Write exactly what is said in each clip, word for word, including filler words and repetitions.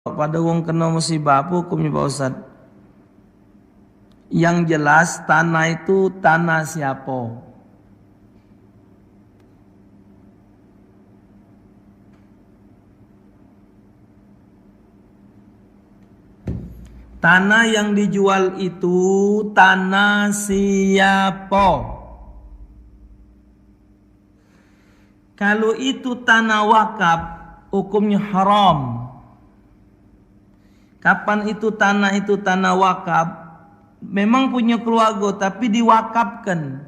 Pado wong keno musibah, apo hukumnyo, Pak Ustaz? Yang jelas, tanah itu tanah siapo? Tanah yang dijual itu tanah siapo? Kalu itu tanah wakaf, hukumnyo haram. Kapan itu tanah itu tanah wakaf? Memang punyo keluargo, tapi diwakafkan.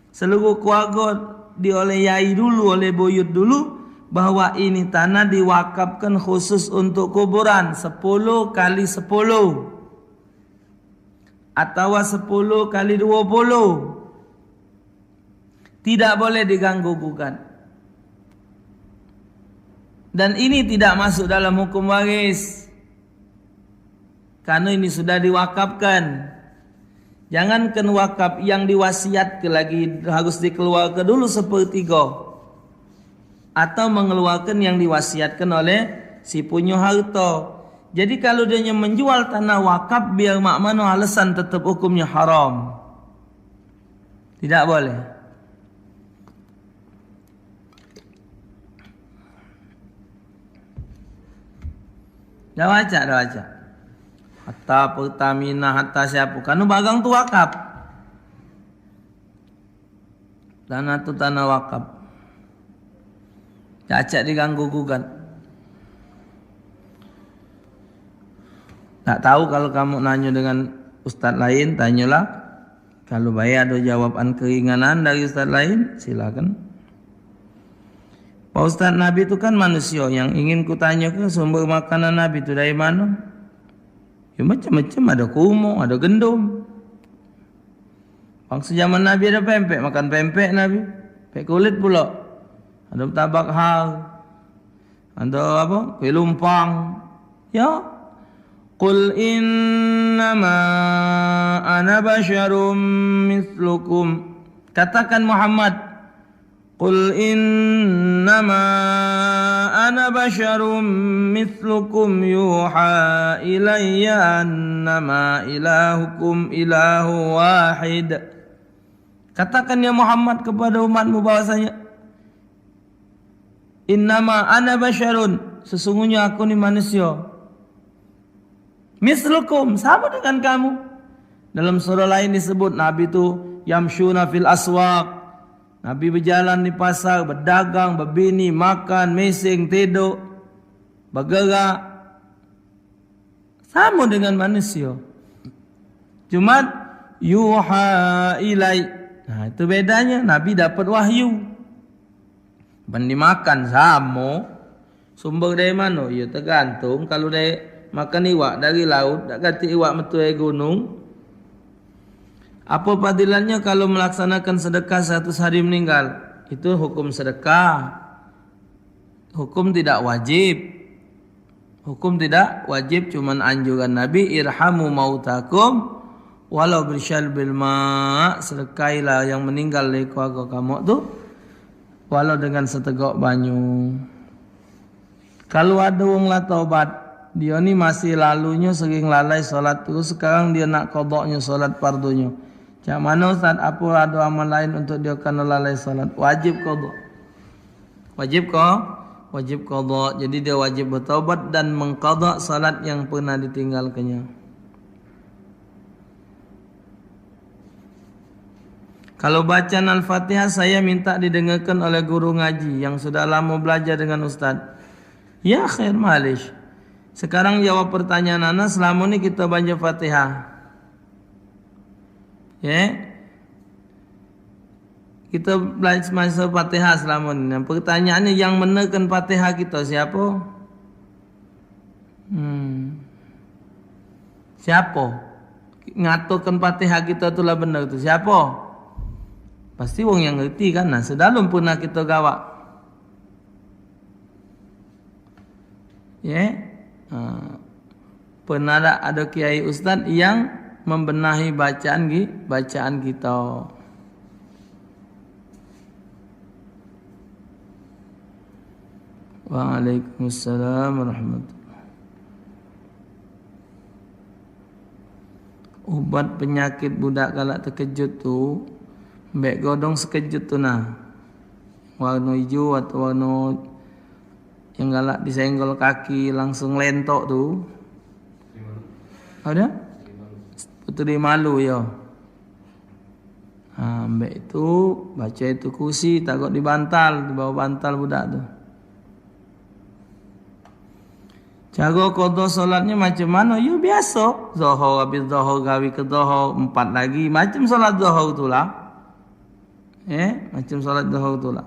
Seluruh keluargo diolehi dulu, oleh buyut dulu, bahwa ini tanah diwakafkan khusus untuk kuburan, sepuluh kali sepuluh. Atawa sepuluh kali dua puluh. Tidak boleh diganggu gugat. Dan ini tidak masuk dalam hukum waris. Karena ini sudah diwakafkan. Jangankan wakaf, yang diwasiatkan lagi harus dikeluarkan dulu sepertiga. Atau mengeluarkan yang diwasiatkan oleh si punyo harta. Jadi, kalau dia menjual tanah wakaf, biar mak mano alasan, tetap hukumnya haram. Tidak boleh. Dah baca, dah baca. Harta Pertamina, harta siapa? Karena barang tu wakaf. Tanah tu tanah wakaf. Dak cak diganggu gugat. Tak tahu kalau kamu nanyo dengan ustaz lain, tanyolah. Kalau bae ado jawaban keringanan dari ustaz lain, silakan. Pak Ustaz, Nabi tu kan manusia. Yang ingin kutanyakan, sumber makanan Nabi tu dari mano? Ya, macam-macam, ado kurma, ado gendum. Bangsa zaman Nabi ado pempek, makan pempek Nabi. Pempek kulit pulo. Ado tabak hal. Ado apo? Kue lumpang. Ya. Qul innama ana basyarum mislukum. Katakan, Muhammad, Qul innama ana basyarum mislukum yuha ilayya annama ilahukum ilahu wahid. Katakan, ya Muhammad, kepada umatmu bahwasanya, "Innama ana basyarun, sesungguhnya aku ni manusia. Mislukum, sama dengan kamu." Dalam surah lain disebut Nabi tu yamsyuna fil aswaq. Nabi bejalan di pasar, bedagang, bebini, makan, meseng, tiduk, begerak. Sama dengan manusia. Cuman yuha ilai. Nah, itu bedanya. Nabi dapat wahyu. Ban dimakan samo. Sumber dari mano? Ya, tergantung. Kalau dari makan iwak dari laut, dak katek iwak metu dari gunung. Apa fadilahnya kalau melaksanakan sedekah seratus hari meninggal? Itu hukum sedekah. Hukum tidak wajib. Hukum tidak wajib, cuman anjuran Nabi, "Irhamu mautakum walau bisyarbil ma." Sedekailah yang meninggal dari keluarga kamu tu, walau dengan setegok banyu. Kalu ado wong la tobat, dio ni masih lalunyo sering lalai solat terus, sekarang dio nak kodoknyo solat fardunyo. Cak mano, Ustaz? Apo ado amal lain untuk dio kano lalai solat? Wajib kodok. Wajib ko-, wajib qada. Jadi dia wajib bertaubat dan mengqada salat yang pernah ditinggalkannya. Kalau bacaan Al-Fatihah, saya minta didengarkan oleh guru ngaji yang sudah lama belajar dengan ustaz. Ya, khair, malish. Sekarang jawab pertanyaan ana, selama ni kita baca Fatihah. Ya. Kita belajar maca Fatihah selama ni. Nah, pertanyaannya, yang menerkan Fatihah kita siapa? Hmm. Siapa? Ngaturkan Fatihah kita tu lah benar tu. Siapa? Pasti wong yang ngerti kan. Nah, sedalum pernah kita gawak. Ya. Ha. Pernah dak ada kiai ustaz yang membenahi bacaan ki-, bacaan kita? Waalaikumsalam warahmatullahi. Ubat penyakit budak galak tekejut tu, mbek godong sekejut tu nah. Warno ijo atau warno yang galak disenggol kaki langsung lentok tu. Ada? Puteri malu, yo. Ha, ambek itu, baca itu kursi, takut dibantal, dibawa bantal budak tu. Cara qada solatnyo macam mano? Yo biaso, Zohor, habis Zohor, gawe ke Zohor, empat lagi, macam solat Zohor tu lah. Eh, macam solat Zohor tu lah.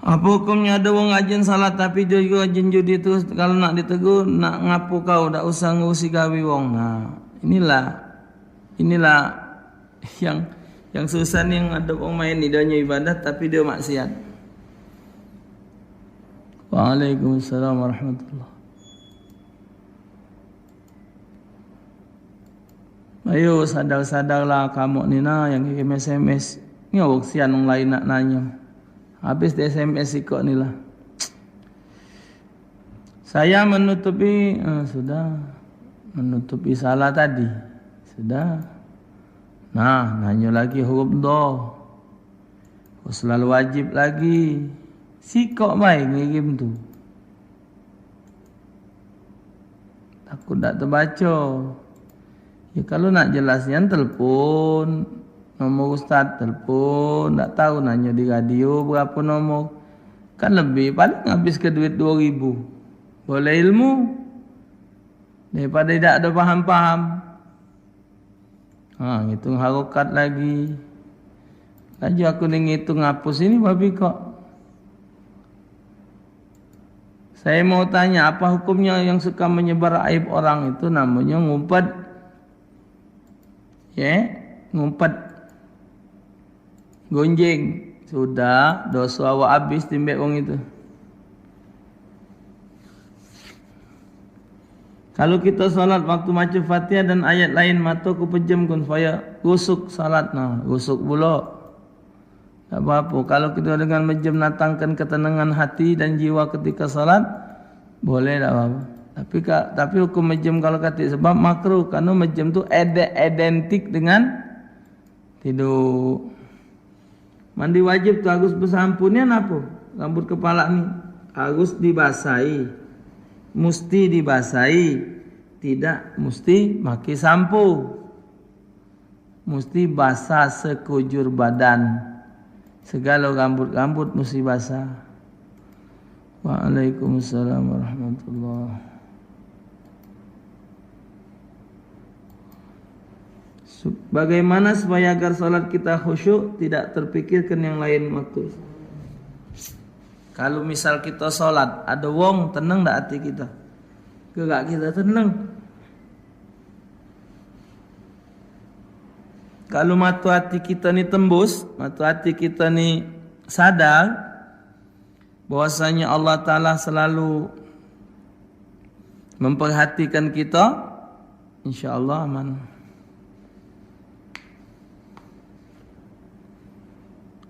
Apo hukumnyo ado wong rajin salat tapi dio jugo rajin judi terus, kalu nak ditegur, nak ngapo kau, dak usah ngurusi gawe wong. Nah, inilah, inilah yang, yang susah ni, yang ado wong main ni, dio nyo ibadah tapi dio maksiat. Waalaikumsalam warahmatullah. Ayo, sadar-sadarlah kamu ni nah yang kirim S M S. Ni wong sian wong lain nak nanyo. Habis di S M S sikok ni lah. Saya menutupi, eh, sudah. Menutupi salah tadi. Sudah. Nah, nanyo lagi huruf do. Kok selalu wajib lagi. Sikok bae ngirim tu. Takut dak tebaco. Ya, kalu nak jelas nian, telepon nomor ustaz, telepon, dak tau nanyo di radio berapo nomor. Kan lebih, paling habis ke duit duo ribu. Boleh ilmu. Daripada dak ado paham-paham. Ha, ngitung harokat lagi. Laju aku ni ngitung ngapus ini babi kok. Saya mau tanya, apa hukumnya yang suka menyebar aib orang itu? Namanya ngumpet. Ya, ngumpet. Gonjeng. Sudah, doso awak habis timbek wong itu. Kalu kito salat waktu maca Fatihah dan ayat lain, mato ku pejamkan supaya gusuk salat. Nah, gusuk pulo. Dak apo-apo. Kalu kito dengan mejam natangkan ketenangan hati dan jiwa ketika salat, boleh, dak apo-apo. Tapi ka-, tapi hukum mejam kalu katik sebab makruh, karena mejam tu ide-, identik dengan tiduk. Mandi wajib tu harus besampo. Nian apo? Rambut kepala ni harus dibasahi. Musti dibasahi. Tidak musti make sampo. Musti basah sekujur badan. Segalo rambut-rambut musti basah. Waalaikumsalam warahmatullah. Su-, bagaimana supaya agar salat kita khusyuk, tidak terpikirkan yang lain waktu? Kalu misal kita salat, ada wong, tenang dak hati kita? Gerak kita tenang. Kalu mato hati kita ni tembus, mato hati kita ni sadar, bahwasanya Allah Ta'ala selalu memperhatikan kita, insya Allah aman.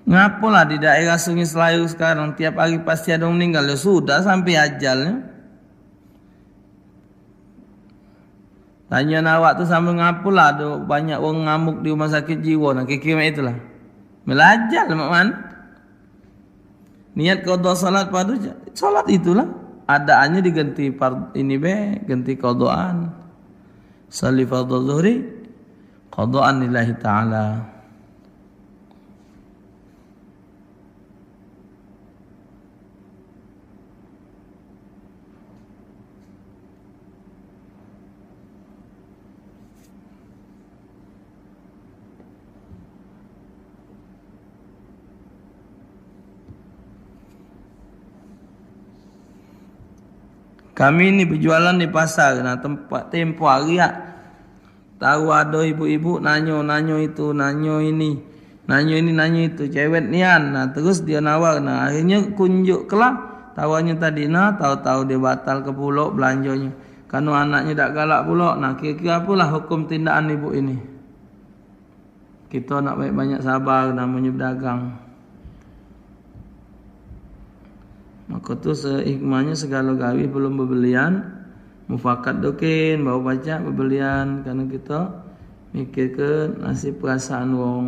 Ngapolah di daerah Sungai Selayu sekarang tiap hari pasti ada orang meninggal? Ya sudah, sampai ajalnya. Tanyo awak tu sambil ngapolah, ada banyak orang ngamuk di rumah sakit jiwa, nah, kira-kira mak itulah. Belajar mak man. Niat qada salat fardu, salat itulah. Adaannya diganti par-, ini be, ganti qadaan. Sholli fardhu zuhri qadaan lillahi ta'ala. Kami ni bejualan di pasar, nah, tempat tempo hari, ya. Tahu ado ibu-ibu nanyo, nanyo itu, nanyo ini, nanyo ini, nanyo itu, cewek nian. Nah, terus dio nawar. Nah, akhirnyo kunjuk kelah tawarnyo tadi. Nah, tahu-tahu dio batal ke pulo belanjonyo. Karno anaknyo dak galak pulo. Nah, kira-kira apolah hukum tindakan ibu ini? Kito nak banyak-banyak sabar namonyo bedagang. Mako tu sehikmahnyo segalo gawe belum bebelian, mufakat dokin, baru pacak bebelian, kareno kito mikirke nasib perasaan wong.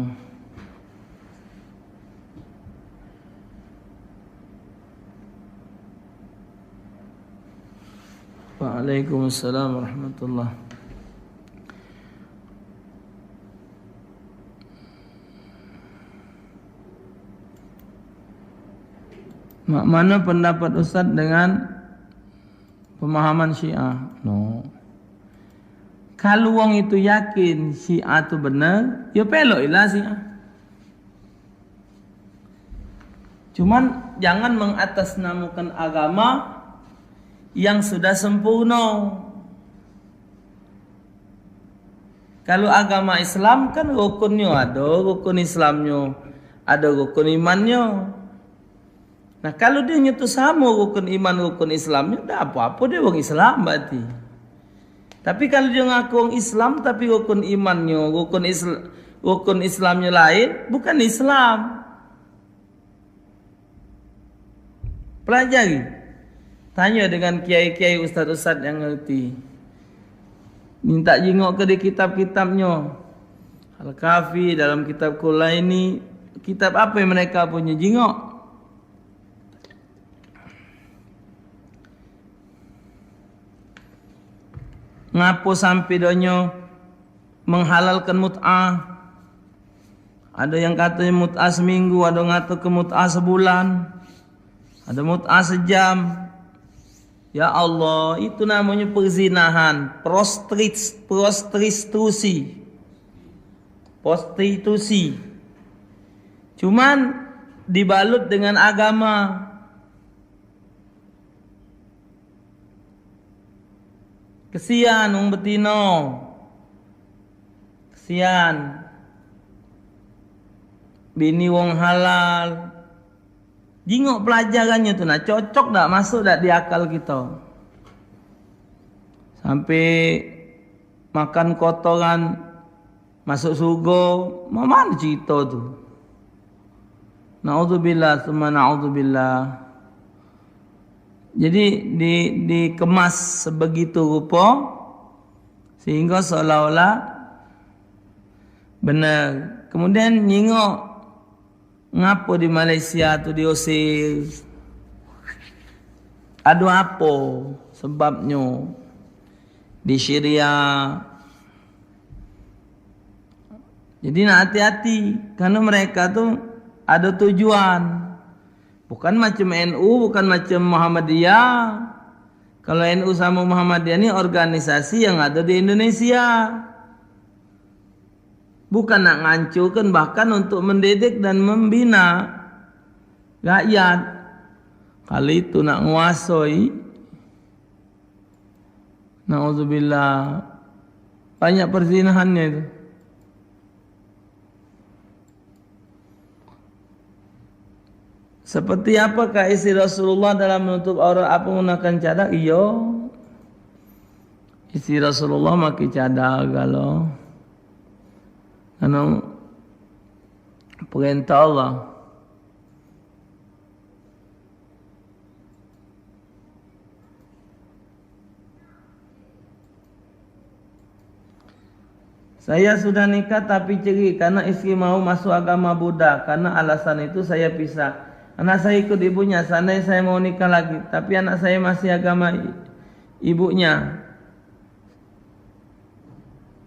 Waalaikumsalam warahmatullah. Mak mana pendapat Ustaz dengan pemahaman Syiah? No. Kalu wong itu yakin Syiah tu bener, yo pelokilah Syiah. Cuman jangan mengatasnamakan agama yang sudah sempurna. Kalu agama Islam kan rukunnyo ado, rukun Islamnyo ado, rukun imannyo. Nah, kalu dio nyo tu samo rukun iman, rukun Islamnyo, dak apo-apo dio wong Islam berarti. Tapi kalu dio ngaku wong Islam, tapi rukun imannyo, rukun Isl-, rukun Islamnyo lain, bukan Islam. Pelajari. Tanyo dengan kiai-kiai, ustaz-ustaz yang ngerti. Minta jingokke di kitab-kitabnyo. Al-Kafi, dalam kitab Kulaini, kitab apo yang mereka punyo, jingok. Ngapo sampe donyo menghalalkan mut'ah? Ado yang katonyo mut'ah seminggu, ado ngato ke mut'ah sebulan, ado mut'ah sejam. Ya Allah, itu namonyo perzinahan, prostrit-, prostitusi. Prostitusi. Cuman dibalut dengan agama. Kesian wong betino. Kesian. Bini wong halal. Jingok pelajarannyo tu nah, cocok dak, masuk dak di akal kito? Sampe makan kotoran masuk surgo, ma-, mano cerito tu? Naudzubillah, summa naudzubillah. Jadi di, dikemas sebegitu rupo sehinggo seolah-olah bener. Kemudian nyingok, ngapo di Malaysia tu diusir? Ado apo sebabnyo di Syria? Jadi nak hati-hati, karena mereka tu ado tujuan. Bukan macam N U, bukan macam Muhammadiyah. Kalau N U sama Muhammadiyah ni organisasi yang ado di Indonesia. Bukan nak ngancurkan, bahkan untuk mendidik dan membina rakyat. Kali itu nak nguasoi. Naudzubillah. Banyak perzinahannyo itu. Seperti apakah istri Rasulullah dalam menutup aurat, apa menggunakan cadar? Iyo. Istri Rasulullah make cadar galo. Karena perintah Allah. Saya sudah nikah tapi cerai karena istri mau masuk agama Buddha. Karena alasan itu saya pisah. Anak saya ikut ibunya. Seandainya saya mau nikah lagi, tapi anak saya masih agama i-, ibunya.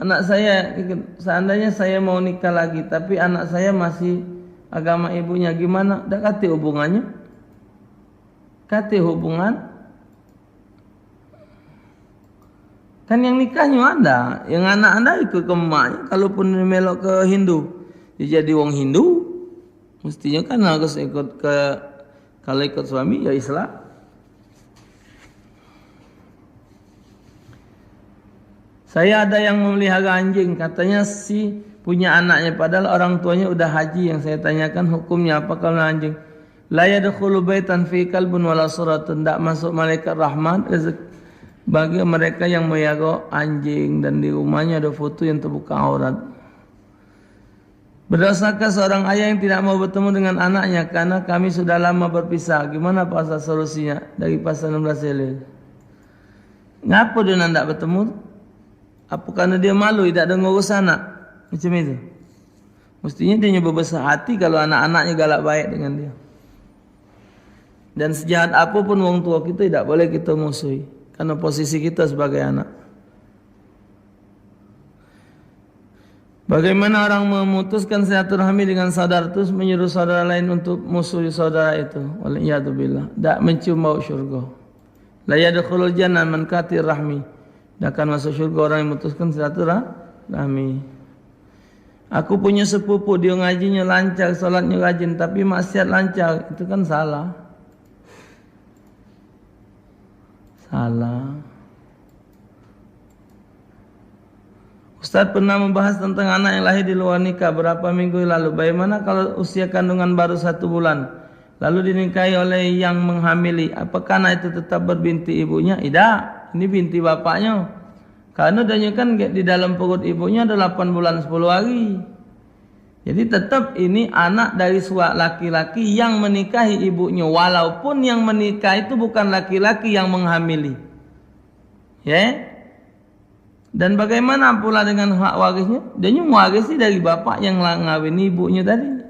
Anak saya ikut, seandainya saya mau nikah lagi, tapi anak saya masih agama ibunya, gimana? Dak katek hubungannya? Katek hubungan. Kan yang nikahnyo ado, yang anak ado ikut ke emaknyo, kalaupun melok ke Hindu, dia jadi wong Hindu, mestinyo kan harus ikut ke, kalau ikut suami, ya Islam. Saya ada yang memelihara anjing, katanya si punya anaknya, padahal orang tuanya udah haji. Yang saya tanyakan hukumnya apa kalau anjing? La yadkhulu baitan fi kalbun wala suratun, ndak masuk malaikat rahmat rezek-, bagi mereka yang melihara anjing dan di rumahnya ada foto yang terbuka aurat. Berdosakah seorang ayah yang tidak mau bertemu dengan anaknya karena kami sudah lama berpisah? Gimana pasal solusinya dari pasal enam belas Elul? Ngapa dia nak ndak bertemu? Apa karena dia malu, tidak ada ngurus anak? Macam itu. Mestinya dia nyoba besar hati kalau anak-anaknya galak baik dengan dia. Dan sejahat apa pun wong tua kita, tidak boleh kita musuhi. Karena posisi kita sebagai anak. Bagaimana orang memutuskan silaturahmi dengan saudara terus menyuruh saudara lain untuk musuhi saudara itu? Waliyadzubillah. Dak mencium bau syurga. La yadkhulul jannah man katir rahmi. Dak akan masuk syurga orang yang memutuskan silaturahmi. Aku punya sepupu, dia ngajinyo lancar, salatnyo rajin, tapi maksiat lancar. Itu kan salah. Salah. Ustaz pernah membahas tentang anak yang lahir di luar nikah berapa minggu lalu. Bagaimana kalau usia kandungan baru satu bulan, lalu dinikahi oleh yang menghamili? Apakah anak itu tetap berbinti ibunya? Tidak. Ini binti bapaknya. Karena dia kan di dalam perut ibunya ada lapan bulan sepuluh hari. Jadi tetap ini anak dari suak laki-laki yang menikahi ibunya. Walaupun yang menikah itu bukan laki-laki yang menghamili. Ya. Dan bagaimana pula dengan hak warisnya? Dia nyo warisi dari bapak yang la-, ngawini ibunya tadi.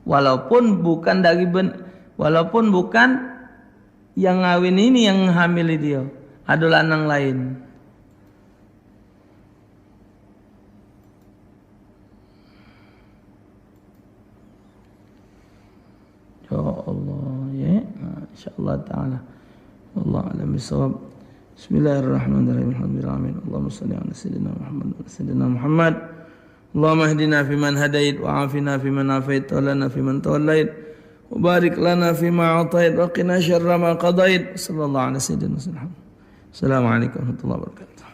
Walaupun bukan dari ben-, walaupun bukan yang ngawini ini yang hamili dia. Ada lanang lain. Ya Allah, ya. Nah, insyaallah taala. Allah alam bisawab. Bismillahirrahmanirrahim. Alhamdulillah. Amin. Allahumma salli ala sayyidina Muhammad wa ala sayyidina Muhammad. Allahumma ihdina fiman hadait, wa afina fiman afait, wa lana fiman tawallait, wa barik lana fima atait, wa qina syarra ma qadait. Sallallahu ala sayyidina Muhammad. Assalamualaikum warahmatullahi wabarakatuh.